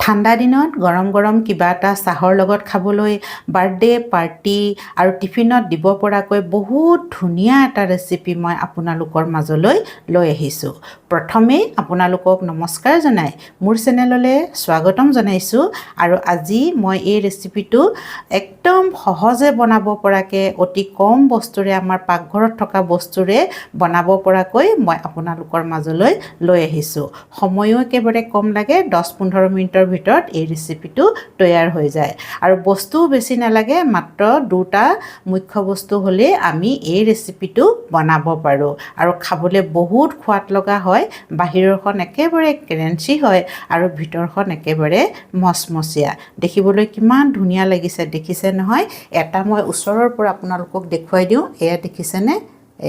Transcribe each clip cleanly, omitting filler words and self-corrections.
ঠাণ্ডা দিনত গৰম গৰম কিবা এটা চাহৰ লগত খাবলৈ, বাৰ্থডে পাৰ্টি আৰু টিফিনত দিব পৰাকৈ বহুত ধুনীয়া এটা ৰেচিপি মই আপোনালোকৰ মাজলৈ লৈ আহিছোঁ। প্ৰথমেই আপোনালোকক নমস্কাৰ জনাই মোৰ চেনেললৈ স্বাগতম জনাইছোঁ। আৰু আজি মই এই ৰেচিপিটো একদম সহজে বনাব পৰাকৈ, অতি কম বস্তুৰে, আমাৰ পাকঘৰত থকা বস্তুৰে বনাব পৰাকৈ মই আপোনালোকৰ মাজলৈ লৈ আহিছোঁ। সময়ো একেবাৰে কম লাগে, 10-15 মিনিটৰ ভিতৰত এই ৰেচিপিটো তৈয়াৰ হৈ যায় আৰু বস্তুও বেছি নালাগে। মাত্ৰ দুটা মুখ্য বস্তু হ'লেই আমি এই ৰেচিপিটো বনাব পাৰোঁ আৰু খাবলৈ বহুত সোৱাদ লগা হয়। বাহিৰৰখন একেবাৰে ক্ৰেঞ্চি হয় আৰু ভিতৰখন একেবাৰে মচমচীয়া। দেখিবলৈ কিমান ধুনীয়া লাগিছে, দেখিছে নহয়? এটা মই ওচৰৰ পৰা আপোনালোকক দেখুৱাই দিওঁ। এয়া দেখিছেনে?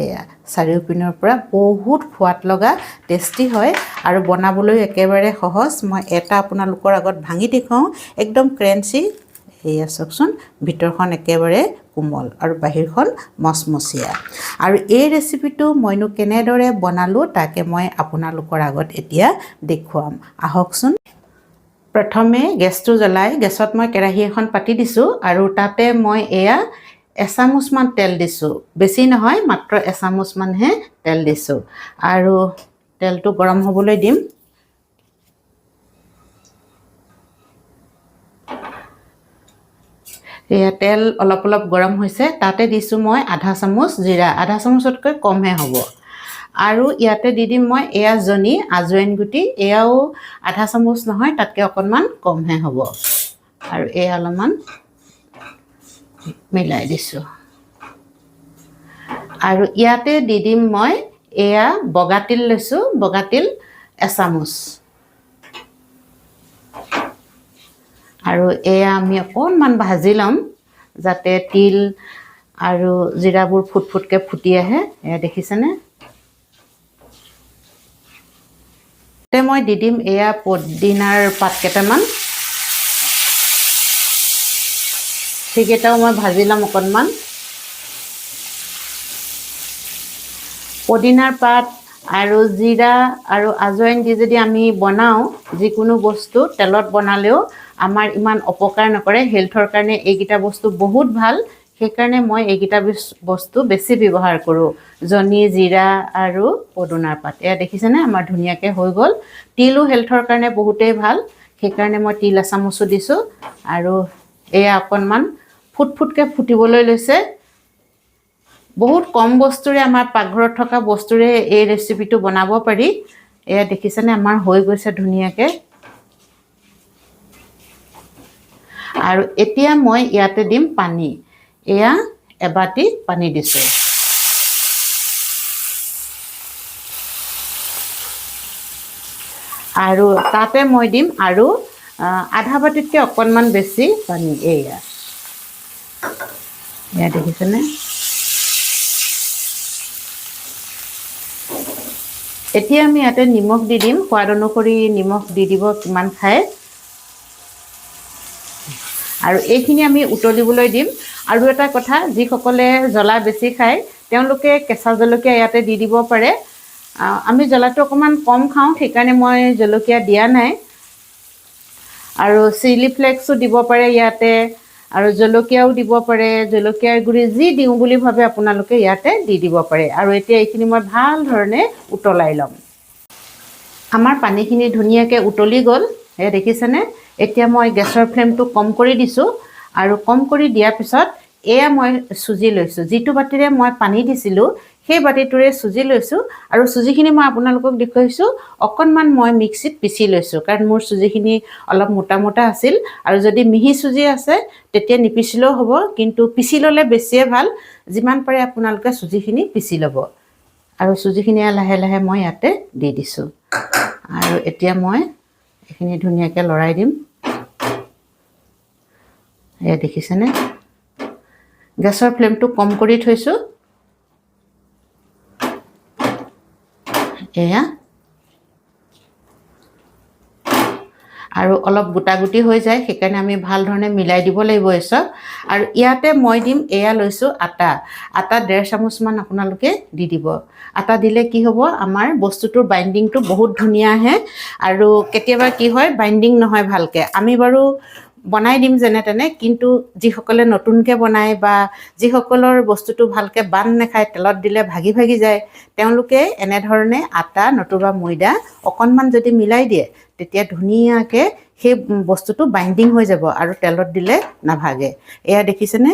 এয়া চাৰিওপিনৰ পৰা বহুত সোৱাদ লগা, টেষ্টি হয় আৰু বনাবলৈ একেবাৰে সহজ। মই এটা আপোনালোকৰ আগত ভাঙি দেখুৱাওঁ। একদম ক্ৰেঞ্চি। এয়া চাওকচোন, ভিতৰখন একেবাৰে কোমল আৰু বাহিৰখন মচমচীয়া। আৰু এই ৰেচিপিটো মইনো কেনেদৰে বনালোঁ, তাকে মই আপোনালোকৰ আগত এতিয়া দেখুৱাম। আহকচোন। প্ৰথমে গেছটো জ্বলাই গেছত মই কেৰাহী এখন পাতি দিছোঁ আৰু তাতে মই এয়া এচামুচমান তেল দিছোঁ। বেছি নহয়, মাত্ৰ এচামুচমানহে তেল দিছোঁ আৰু তেলটো গৰম হ'বলৈ দিম। এয়া তেল অলপ অলপ গৰম হৈছে। তাতে দিছোঁ মই আধা চামুচ জিৰা, আধা চামুচতকৈ কমহে হ'ব। আৰু ইয়াতে দি দিম মই এয়া জনি, আজোৱাইন গুটি। এয়াও আধা চামুচ নহয়, তাতকৈ অকণমান কমহে হ'ব। আৰু এয়া অলপমান মিলাই দিছোঁ। আৰু ইয়াতে দি দিম মই এয়া বগা তিল লৈছোঁ, বগা তিল এচামুচ। আৰু এয়া আমি অকণমান ভাজি ল'ম, যাতে তিল আৰু জিৰাবোৰ ফুট ফুটকৈ ফুটি আহে। এয়া দেখিছেনে? তাতে মই দি দিম এয়া পদিনাৰ পাত কেইটামান। সেইকেইটাও মই ভাজি ল'ম অকণমান। পদিনাৰ পাত আৰু জিৰা আৰু আজোৱাইন দি যদি আমি বনাওঁ, যিকোনো বস্তু তেলত বনালেও আমাৰ ইমান অপকাৰ নকৰে। হেল্থৰ কাৰণে এইকেইটা বস্তু বহুত ভাল। সেইকাৰণে মই এইকেইটা বস্তু বেছি ব্যৱহাৰ কৰোঁ, জনি, জিৰা আৰু পদুনাৰ পাত। এয়া দেখিছেনে? আমাৰ ধুনীয়াকৈ হৈ গ'ল। তিলো হেল্থৰ কাৰণে বহুতেই ভাল, সেইকাৰণে মই তিল এচামুচো দিছোঁ। আৰু এয়া অকণমান ফুট ফুটকৈ ফুটিবলৈ লৈছে। বহুত কম বস্তুৰে, আমাৰ পাকঘৰত থকা বস্তুৰে এই ৰেচিপিটো বনাব পাৰি। এয়া দেখিছেনে? আমাৰ হৈ গৈছে ধুনীয়াকৈ। আৰু এতিয়া মই ইয়াতে দিম পানী। এয়া এবাটি পানী দিছোঁ। আৰু তাতে মই দিম আৰু আধা বাটিতকৈ অকণমান বেছি পানী। এয়া এয়া দেখিছেনে? এতিয়া আমি ইয়াতে নিমখ দি দিম। সোৱাদ অনুসৰি নিমখ দি দিব, কিমান খায়। আৰু এইখিনি আমি উতলিবলৈ দিম। আৰু এটা কথা, যিসকলে জ্বলা বেছি খায়, তেওঁলোকে কেঁচা জলকীয়া ইয়াতে দি দিব পাৰে। আমি জ্বলাটো অকণমান কম খাওঁ, সেইকাৰণে মই জলকীয়া দিয়া নাই। আৰু চিলি ফ্লেক্সো দিব পাৰে ইয়াতে আৰু জলকীয়াও দিব পাৰে। জলকীয়াৰ গুড়ি যি দিওঁ বুলি ভাবে, আপোনালোকে ইয়াতে দি দিব পাৰে। আৰু এতিয়া এইখিনি মই ভাল ধৰণে উতলাই ল'ম। আমাৰ পানীখিনি ধুনীয়াকৈ উতলি গ'ল, এয়া দেখিছেনে? এতিয়া মই গেছৰ ফ্লেমটো কম কৰি দিছোঁ। আৰু কম কৰি দিয়াৰ পিছত এয়া মই চুজি লৈছোঁ। যিটো বাতিৰে মই পানী দিছিলোঁ, সেই বাতিটোৰে চুজি লৈছোঁ। আৰু চুজিখিনি মই আপোনালোকক দেখুৱাইছোঁ, অকণমান মই মিক্সিত পিচি লৈছোঁ, কাৰণ মোৰ চুজিখিনি অলপ মোটা মোটা আছিল। আৰু যদি মিহি চুজি আছে, তেতিয়া নিপিচিলেও হ'ব, কিন্তু পিচি ল'লে বেছিয়ে ভাল। যিমান পাৰে আপোনালোকে চুজিখিনি পিচি ল'ব। আৰু চুজিখিনি লাহে লাহে মই ইয়াতে দি দিছোঁ। আৰু এতিয়া মই এইখিনি ধুনীয়াকৈ লৰাই দিম। এয়া দেখিছেনে? গেছৰ ফ্লেমটো কম কৰি থৈছোঁ। এয়া। আৰু অলপ গোটা গুটি হৈ যায়, সেইকাৰণে আমি ভাল ধৰণে মিলাই দিব লাগিব এই চব। আৰু ইয়াতে মই দিম, এয়া লৈছোঁ আটা। আটা 1.5 চামুচমান আপোনালোকে দি দিব। আটা দিলে কি হ'ব, আমাৰ বস্তুটোৰ বাইণ্ডিংটো বহুত ধুনীয়া আহে। আৰু কেতিয়াবা কি হয়, বাইণ্ডিং নহয় ভালকৈ। আমি বাৰু বনাই দিম যেনে তেনে, কিন্তু যিসকলে নতুনকৈ বনায় বা যিসকলৰ বস্তুটো ভালকৈ বান্ধ নাখায়, তেলত দিলে ভাগি ভাগি যায়, তেওঁলোকে এনেধৰণে আটা নতুবা ময়দা অকণমান যদি মিলাই দিয়ে, তেতিয়া ধুনীয়াকৈ সেই বস্তুটো বাইণ্ডিং হৈ যাব আৰু তেলত দিলে নাভাগে। এয়া দেখিছেনে?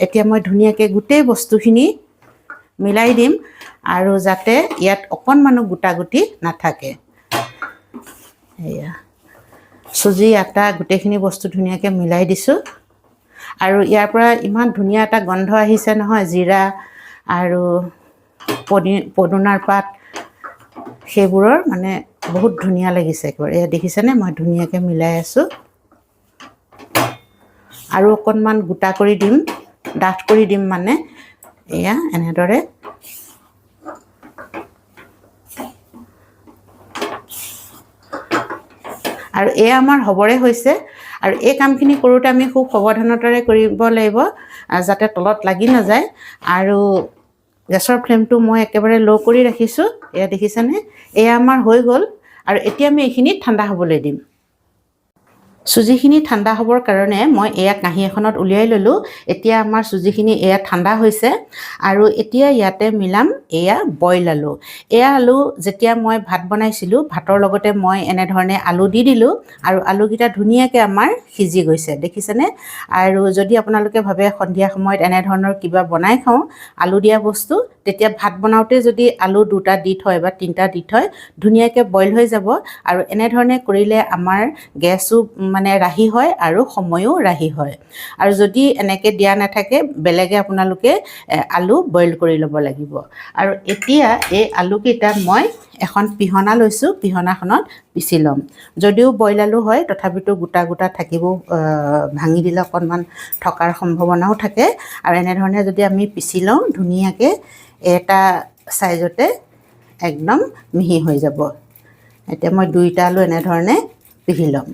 এতিয়া মই ধুনীয়াকৈ গোটেই বস্তুখিনি মিলাই দিম আৰু যাতে ইয়াত অকণমানো গোটা গুটি নাথাকে। এয়া চুজি, আটা গোটেইখিনি বস্তু ধুনীয়াকৈ মিলাই দিছোঁ। আৰু ইয়াৰ পৰা ইমান ধুনীয়া এটা গোন্ধ আহিছে নহয়, জিৰা আৰু পদুনাৰ পাত সেইবোৰৰ মানে বহুত ধুনীয়া লাগিছে একেবাৰে। এয়া দেখিছেনে? মই ধুনীয়াকৈ মিলাই আছোঁ। আৰু অকণমান গোটা কৰি দিম, ডাঠ কৰি দিম মানে। এয়া এনেদৰে। আৰু এয়া আমাৰ হ'বৰে হৈছে। আৰু এই কামখিনি কৰোঁতে আমি খুব সাৱধানতাৰে কৰিব লাগিব, যাতে তলত লাগি নাযায়। আৰু গেছৰ ফ্লেমটো মই একেবাৰে ল' কৰি ৰাখিছোঁ। এয়া দেখিছেনে? এয়া আমাৰ হৈ গ'ল। আৰু এতিয়া আমি এইখিনি ঠাণ্ডা হ'বলৈ দিম। চুজিখিনি ঠাণ্ডা হ'বৰ কাৰণে মই এয়া কাঁহী এখনত উলিয়াই ল'লোঁ। এতিয়া আমাৰ চুজিখিনি এয়া ঠাণ্ডা হৈছে। আৰু এতিয়া ইয়াতে মিলাম এয়া বইল আলু। এয়া আলু যেতিয়া মই ভাত বনাইছিলোঁ, ভাতৰ লগতে মই এনেধৰণে আলু দি দিলোঁ আৰু আলুকেইটা ধুনীয়াকৈ আমাৰ সিজি গৈছে, দেখিছেনে? আৰু যদি আপোনালোকে ভাবে সন্ধিয়া সময়ত এনেধৰণৰ কিবা বনাই খাওঁ আলু দিয়া বস্তু, তেতিয়া ভাত বনাওঁতে যদি আলু 2টা দি থয় বা 3টা দি থয়, ধুনীয়াকৈ বইল হৈ যাব। আৰু এনেধৰণে কৰিলে আমাৰ গেছো মানে ৰাহি হয় আৰু সময়ো ৰাহি হয়। আৰু যদি এনেকৈ দিয়া নাথাকে, বেলেগে আপোনালোকে আলু বইল কৰি ল'ব লাগিব। আৰু এতিয়া এই আলুকেইটা মই এখন পিহনা লৈছোঁ, পিহনাখনত পিচি ল'ম। যদিও বইল আলু হয়, তথাপিতো গোটা গোটা থাকিব, ভাঙি দিলে অকণমান থকাৰ সম্ভাৱনাও থাকে। আৰু এনেধৰণে যদি আমি পিচি লওঁ, ধুনীয়াকৈ এটা চাইজতে একদম মিহি হৈ যাব। এতিয়া মই 2টা আলু এনেধৰণে পিহি ল'ম।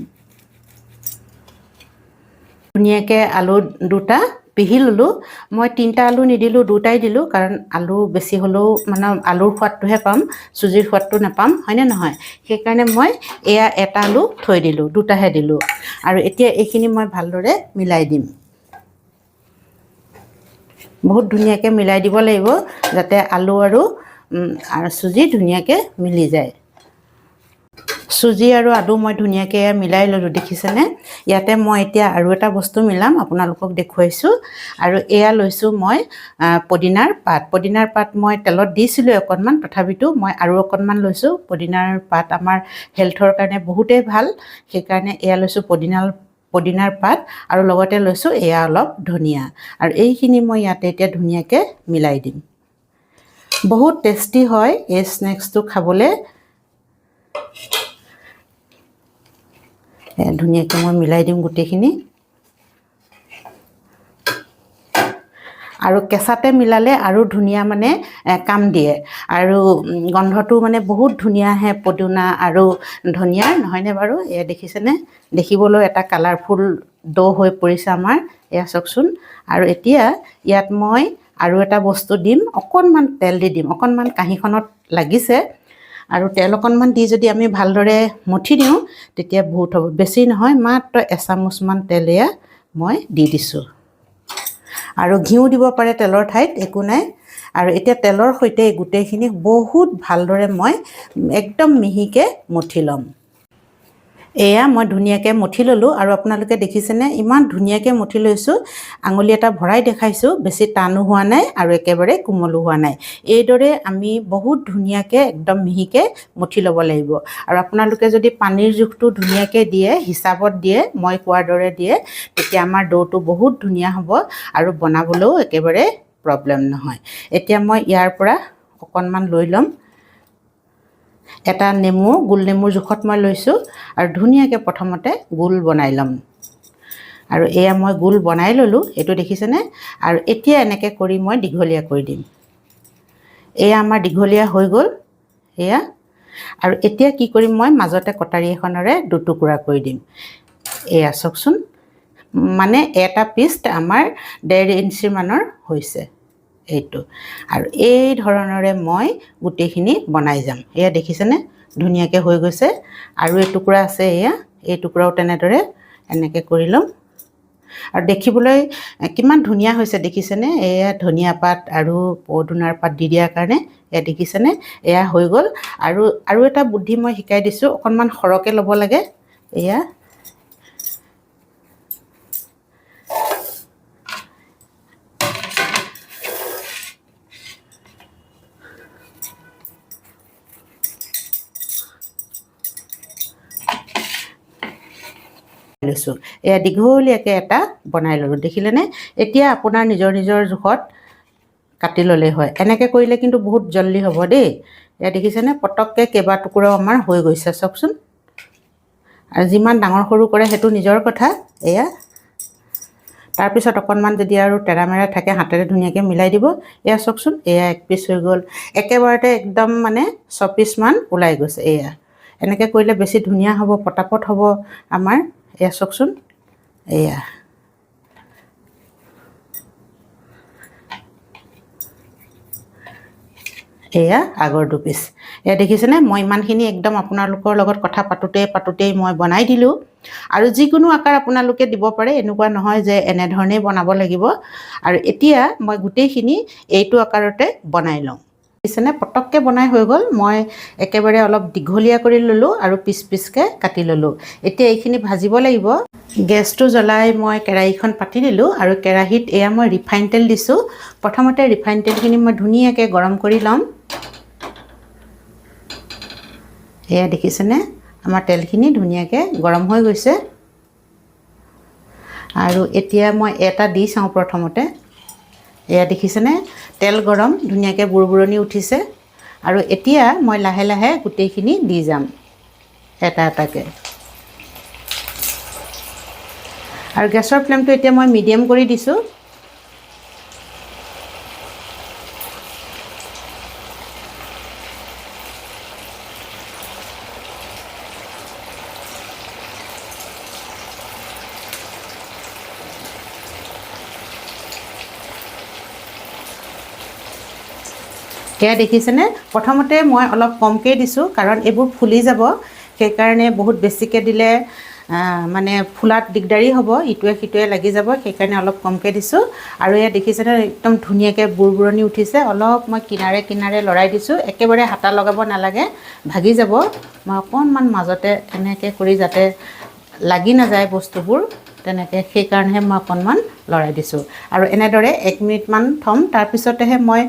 ধুনীয়াকৈ আলু 2টা পিহি ল'লোঁ। মই 3টা আলু নিদিলোঁ, 2টাই দিলোঁ, কাৰণ আলু বেছি হ'লেও মানে আলুৰ সোৱাদটোহে পাম, চুজিৰ সোৱাদটো নাপাম, হয়নে নহয়? সেইকাৰণে মই এয়া এটা আলু থৈ দিলোঁ, 2টাহে দিলোঁ। আৰু এতিয়া এইখিনি মই ভালদৰে মিলাই দিম। বহুত ধুনীয়াকৈ মিলাই দিব লাগিব, যাতে আলু আৰু চুজি ধুনীয়াকৈ মিলি যায়। চুজি আৰু আলু মই ধুনীয়াকৈ মিলাই ল'লোঁ, দেখিছেনে? ইয়াতে মই এতিয়া আৰু এটা বস্তু মিলাম, আপোনালোকক দেখুৱাইছোঁ। আৰু এয়া লৈছোঁ মই পদিনাৰ পাত। পদিনাৰ পাত মই তেলত দিছিলোঁ অকণমান, তথাপিতো মই আৰু অকণমান লৈছোঁ। পদিনাৰ পাত আমাৰ হেল্থৰ কাৰণে বহুতেই ভাল, সেইকাৰণে এয়া লৈছোঁ পদিনাৰ পাত। আৰু লগতে লৈছোঁ এয়া অলপ ধনিয়া। আৰু এইখিনি মই ইয়াতে এতিয়া ধুনীয়াকৈ মিলাই দিম। বহুত টেষ্টি হয় এই স্নেক্সটো খাবলৈ। ধুনীয়াকৈ মই মিলাই দিম গোটেইখিনি। আৰু কেঁচাতে মিলালে আৰু ধুনীয়া মানে কাম দিয়ে। আৰু গন্ধটো মানে বহুত ধুনীয়া আহে পদুনা আৰু ধনিয়াৰ, নহয়নে বাৰু? এয়া দেখিছেনে? দেখিবলৈ এটা কালাৰফুল ড' হৈ পৰিছে আমাৰ। এয়া চাওকচোন। আৰু এতিয়া ইয়াত মই আৰু এটা বস্তু দিম, অকণমান তেল দি দিম। অকণমান কাঁহীখনত লাগিছে। আৰু তেল অকণমান দি যদি আমি ভালদৰে মঠি দিওঁ, তেতিয়া বহুত হ'ব। বেছি নহয়, মাত্ৰ এচামুচমান তেল এয়া মই দি দিছোঁ। আৰু ঘিউ দিব পাৰে তেলৰ ঠাইত, একো নাই। আৰু এতিয়া তেলৰ সৈতে গোটেইখিনি বহুত ভালদৰে মই একদম মিহিকৈ মঠি ল'ম। এয়া মই ধুনীয়াকৈ মঠি ল'লোঁ। আৰু আপোনালোকে দেখিছেনে, ইমান ধুনীয়াকৈ মঠি লৈছোঁ। আঙুলি এটা ভৰাই দেখাইছোঁ, বেছি টানো হোৱা নাই আৰু একেবাৰে কোমলো হোৱা নাই। এইদৰে আমি বহুত ধুনীয়াকৈ একদম মিহিকৈ মঠি ল'ব লাগিব। আৰু আপোনালোকে যদি পানীৰ জোখটো ধুনীয়াকৈ দিয়ে, হিচাপত দিয়ে, মই কোৱাৰ দৰে দিয়ে, তেতিয়া আমাৰ দৌটো বহুত ধুনীয়া হ'ব আৰু বনাবলৈও একেবাৰে প্ৰব্লেম নহয়। এতিয়া মই ইয়াৰ পৰা অকণমান লৈ ল'ম। এটা নেমু, গোল নেমুৰ জোখত মই লৈছোঁ। আৰু ধুনীয়াকৈ প্ৰথমতে গোল বনাই ল'ম। আৰু এয়া মই গোল বনাই ল'লোঁ, এইটো দেখিছেনে? আৰু এতিয়া এনেকৈ কৰি মই দীঘলীয়া কৰি দিম। এয়া আমাৰ দীঘলীয়া হৈ গ'ল। এয়া আৰু এতিয়া কি কৰিম, মই মাজতে কটাৰী এখনেৰে দুটুকুৰা কৰি দিম। এয়া চাওকচোন, মানে এটা পিচ আমাৰ 1.5 ইঞ্চিমানৰ হৈছে এইটো। আৰু এই ধৰণেৰে মই গোটেইখিনি বনাই যাম। এয়া দেখিছেনে, ধুনীয়াকৈ হৈ গৈছে। আৰু এটুকুৰা আছে, এয়া এই টুকুৰাও তেনেদৰে এনেকৈ কৰি ল'ম। আৰু দেখিবলৈ কিমান ধুনীয়া হৈছে দেখিছেনে? এয়া ধনিয়া পাত আৰু পদুনাৰ পাত দি দিয়াৰ কাৰণে এয়া দেখিছেনে, এয়া হৈ গ'ল। আৰু আৰু এটা বুদ্ধি মই শিকাই দিছোঁ, অকণমান সৰহকৈ ল'ব লাগে। এয়া লৈছোঁ, এয়া দীঘলীয়াকৈ এটা বনাই ল'লোঁ, দেখিলেনে? এতিয়া আপোনাৰ নিজৰ নিজৰ জোখত কাটি ল'লেই হয়। এনেকৈ কৰিলে কিন্তু বহুত জল্দি হ'ব দেই। এয়া দেখিছেনে, পটককৈ কেইবা টুকুৰাও আমাৰ হৈ গৈছে চাওকচোন। আৰু যিমান ডাঙৰ সৰু কৰে সেইটো নিজৰ কথা। এয়া তাৰপিছত অকণমান যদি আৰু তেৰা মেৰা থাকে হাতেৰে ধুনীয়াকৈ মিলাই দিব। এয়া চাওকচোন, এয়া এক পিচ হৈ গ'ল। একেবাৰতে একদম মানে 6 পিচমান ওলাই গৈছে। এয়া এনেকৈ কৰিলে বেছি ধুনীয়া হ'ব, পটাপট হ'ব আমাৰ। এয়া চাওকচোন, এয়া এয়া আগৰ দুপিচ। এয়া দেখিছেনে, মই ইমানখিনি একদম আপোনালোকৰ লগত কথা পাতোঁতে পাতোঁতেই মই বনাই দিলোঁ। আৰু যিকোনো আকাৰ আপোনালোকে দিব পাৰে, এনেকুৱা নহয় যে এনেধৰণেই বনাব লাগিব। আৰু এতিয়া মই গোটেইখিনি এইটো আকাৰতে বনাই লওঁ। দেখিছেনে, পটককৈ বনাই হৈ গ'ল। মই একেবাৰে অলপ দীঘলীয়া কৰি ল'লোঁ আৰু পিচ পিচকৈ কাটি ল'লোঁ। এতিয়া এইখিনি ভাজিব লাগিব। গেছটো জ্বলাই মই কেৰাহীখন পাতি দিলোঁ আৰু কেৰাহীত এয়া মই ৰিফাইন তেল দিছোঁ। প্ৰথমতে ৰিফাইন তেলখিনি মই ধুনীয়াকৈ গৰম কৰি ল'ম। এয়া দেখিছেনে, আমাৰ তেলখিনি ধুনীয়াকৈ গৰম হৈ গৈছে। আৰু এতিয়া মই এটা দি চাওঁ প্ৰথমতে। এয়া দেখিছেনে, তেল গৰম, ধুনীয়াকৈ বুৰবুৰণি উঠিছে। আৰু এতিয়া মই লাহে লাহে গোটেইখিনি দি যাম এটা এটাকৈ। আৰু গেছৰ ফ্লেমটো এতিয়া মই মিডিয়াম কৰি দিছোঁ। এয়া দেখিছেনে, প্ৰথমতে মই অলপ কমকৈ দিছোঁ, কাৰণ এইবোৰ ফুলি যাব, সেইকাৰণে বহুত বেছিকৈ দিলে মানে ফুলাত দিগদাৰী হ'ব, ইটোৱে সিটোৱে লাগি যাব, সেইকাৰণে অলপ কমকৈ দিছোঁ। আৰু এয়া দেখিছেনে, একদম ধুনীয়াকৈ বুৰবুৰণি উঠিছে। অলপ মই কিনাৰে কিনাৰে লৰাই দিছোঁ, একেবাৰে হাতা লগাব নালাগে, ভাগি যাব। মই অকণমান মাজতে এনেকৈ কৰি যাতে লাগি নাযায় বস্তুবোৰ, তেনেকৈ সেইকাৰণেহে মই অকণমান লৰাই দিছোঁ। আৰু এনেদৰে 1 মিনিটমান থ'ম, তাৰপিছতেহে মই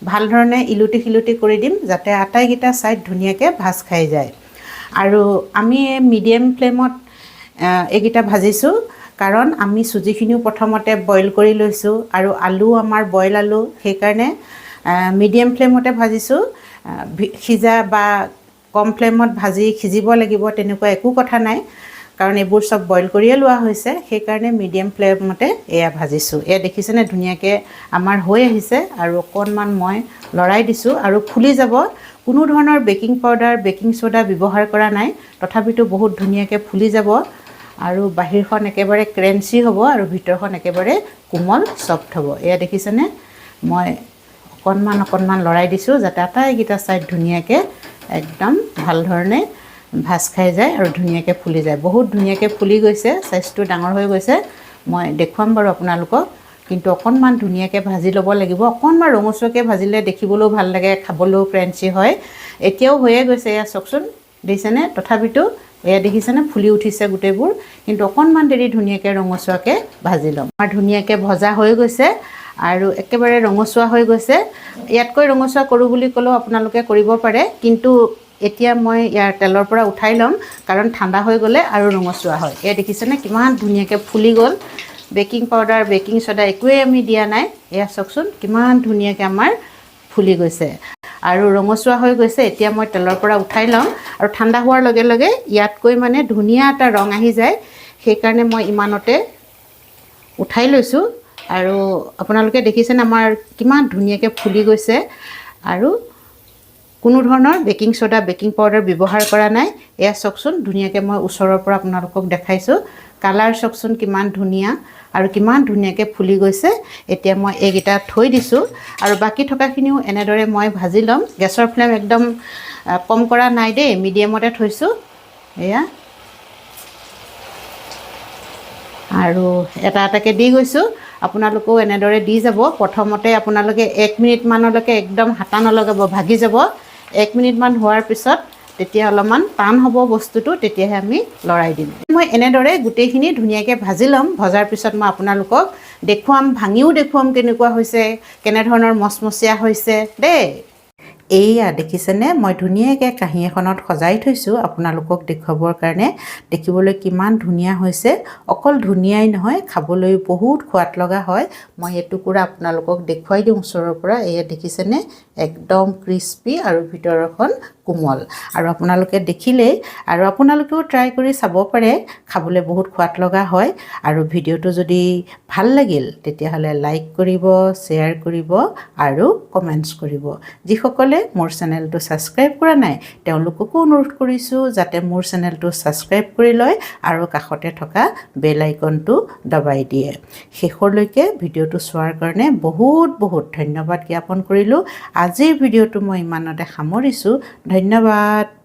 ভাল ধৰণে ইলুটি সিলুটি কৰি দিম, যাতে আটাইকেইটা ছাইড ধুনীয়াকৈ ভাজ খাই যায়। আৰু আমি মিডিয়াম ফ্লেমত এইকেইটা ভাজিছোঁ, কাৰণ আমি চুজিখিনিও প্ৰথমতে বইল কৰি লৈছোঁ আৰু আলু আমাৰ বইল আলু, সেইকাৰণে মিডিয়াম ফ্লেমতে ভাজিছোঁ। সিজা বা কম ফ্লেমত ভাজি সিজিব লাগিব তেনেকুৱা একো কথা নাই, কাৰণ এইবোৰ চব বইল কৰিয়ে লোৱা হৈছে, সেইকাৰণে মিডিয়াম ফ্লেমতে এয়া ভাজিছোঁ। এয়া দেখিছেনে, ধুনীয়াকৈ আমাৰ হৈ আহিছে। আৰু অকণমান মই লৰাই দিছোঁ আৰু ফুলি যাব। কোনো ধৰণৰ বেকিং পাউডাৰ, বেকিং চ'ডা ব্যৱহাৰ কৰা নাই, তথাপিতো বহুত ধুনীয়াকৈ ফুলি যাব। আৰু বাহিৰখন একেবাৰে ক্ৰেঞ্চি হ'ব আৰু ভিতৰখন একেবাৰে কোমল চফ্ট হ'ব। এয়া দেখিছেনে, মই অকণমান অকণমান লৰাই দিছোঁ, যাতে আটাইকেইটা ছাইড ধুনীয়াকৈ একদম ভাল ধৰণে ভাজ খাই যায় আৰু ধুনীয়াকৈ ফুলি যায়। বহুত ধুনীয়াকৈ ফুলি গৈছে, চাইজটো ডাঙৰ হৈ গৈছে। মই দেখুৱাম বাৰু আপোনালোকক, কিন্তু অকণমান ধুনীয়াকৈ ভাজি ল'ব লাগিব। অকণমান ৰঙচুৱাকৈ ভাজিলে দেখিবলৈও ভাল লাগে, খাবলৈও ক্ৰেঞ্চি হয়। এতিয়াও হৈয়ে গৈছে, এয়া চাওকচোন, দেখিছেনে? তথাপিতো এয়া দেখিছেনে, ফুলি উঠিছে গোটেইবোৰ। কিন্তু অকণমান দেৰি ধুনীয়াকৈ ৰঙচুৱাকৈ ভাজি ল'ম। আমাৰ ধুনীয়াকৈ ভজা হৈ গৈছে আৰু একেবাৰে ৰঙচুৱা হৈ গৈছে। ইয়াতকৈ ৰঙচুৱা কৰোঁ বুলি ক'লেও আপোনালোকে কৰিব পাৰে, কিন্তু এতিয়া মই ইয়াৰ তেলৰ পৰা উঠাই ল'ম, কাৰণ ঠাণ্ডা হৈ গ'লে আৰু ৰঙচুৱা হয়। এয়া দেখিছেনে, কিমান ধুনীয়াকৈ ফুলি গ'ল। বেকিং পাউডাৰ, বেকিং চ'ডা একোৱেই আমি দিয়া নাই। এয়া চাওকচোন, কিমান ধুনীয়াকৈ আমাৰ ফুলি গৈছে আৰু ৰঙচুৱা হৈ গৈছে। এতিয়া মই তেলৰ পৰা উঠাই ল'ম আৰু ঠাণ্ডা হোৱাৰ লগে লগে ইয়াতকৈ মানে ধুনীয়া এটা ৰং আহি যায়, সেইকাৰণে মই ইমানতে উঠাই লৈছোঁ। আৰু আপোনালোকে দেখিছেনে আমাৰ কিমান ধুনীয়াকৈ ফুলি গৈছে আৰু কোনো ধৰণৰ বেকিং ছ'ডা, বেকিং পাউডাৰ ব্যৱহাৰ কৰা নাই। এয়া চাওকচোন, ধুনীয়াকৈ মই ওচৰৰ পৰা আপোনালোকক দেখাইছোঁ। কালাৰ চাওকচোন, কিমান ধুনীয়া আৰু কিমান ধুনীয়াকৈ ফুলি গৈছে। এতিয়া মই এইকেইটা থৈ দিছোঁ আৰু বাকী থকাখিনিও এনেদৰে মই ভাজি ল'ম। গেছৰ ফ্লেম একদম কম কৰা নাই দেই, মিডিয়ামতে থৈছোঁ। এয়া আৰু এটা এটাকৈ দি গৈছোঁ। আপোনালোকেও এনেদৰে দি যাব। প্ৰথমতে আপোনালোকে 1 মিনিটমানলৈকে একদম হাতা নলগাব, ভাগি যাব। 1 মিনিটমান হোৱাৰ পিছত তেতিয়া অলপমান টান হ'ব বস্তুটো, তেতিয়াহে আমি লৰাই দিম। মই এনেদৰে গোটেইখিনি ধুনীয়াকৈ ভাজি ল'ম। ভজাৰ পিছত মই আপোনালোকক দেখুৱাম, ভাঙিও দেখুৱাম কেনেকুৱা হৈছে, কেনেধৰণৰ মচমচীয়া হৈছে দেই। এইয়া দেখিছেনে, মই ধুনীয়াকৈ কাঁহী এখনত সজাই থৈছোঁ আপোনালোকক দেখুৱাবৰ কাৰণে। দেখিবলৈ কিমান ধুনীয়া হৈছে! অকল ধুনীয়াই নহয়, খাবলৈ বহুত সোৱাদ লগা হয়। মই এটুকুৰা আপোনালোকক দেখুৱাই দিওঁ ওচৰৰ পৰা। এয়া দেখিছেনে, একদম ক্ৰিস্পি আৰু ভিতৰখন কোমল। আৰু আপোনালোকে দেখিলেই আৰু আপোনালোকেও ট্ৰাই কৰি চাব পাৰে, খাবলৈ বহুত সোৱাদ লগা হয়। আৰু ভিডিঅ'টো যদি ভাল লাগিল, তেতিয়াহ'লে লাইক কৰিব, শ্বেয়াৰ কৰিব আৰু কমেণ্টছ কৰিব। যিসকলে মোৰ চেনেলটো ছাবস্ক্ৰাইব কৰা নাই, তেওঁলোককো অনুৰোধ কৰিছোঁ যাতে মোৰ চেনেলটো ছাবস্ক্ৰাইব কৰি লয় আৰু কাষতে থকা বেল আইকনটো দবাই দিয়ে। শেষলৈকে ভিডিঅ'টো চোৱাৰ কাৰণে বহুত বহুত ধন্যবাদ জ্ঞাপন কৰিলোঁ। আজিৰ ভিডিঅ'টো মই ইমানতে সামৰিছোঁ। ধন্যবাদ।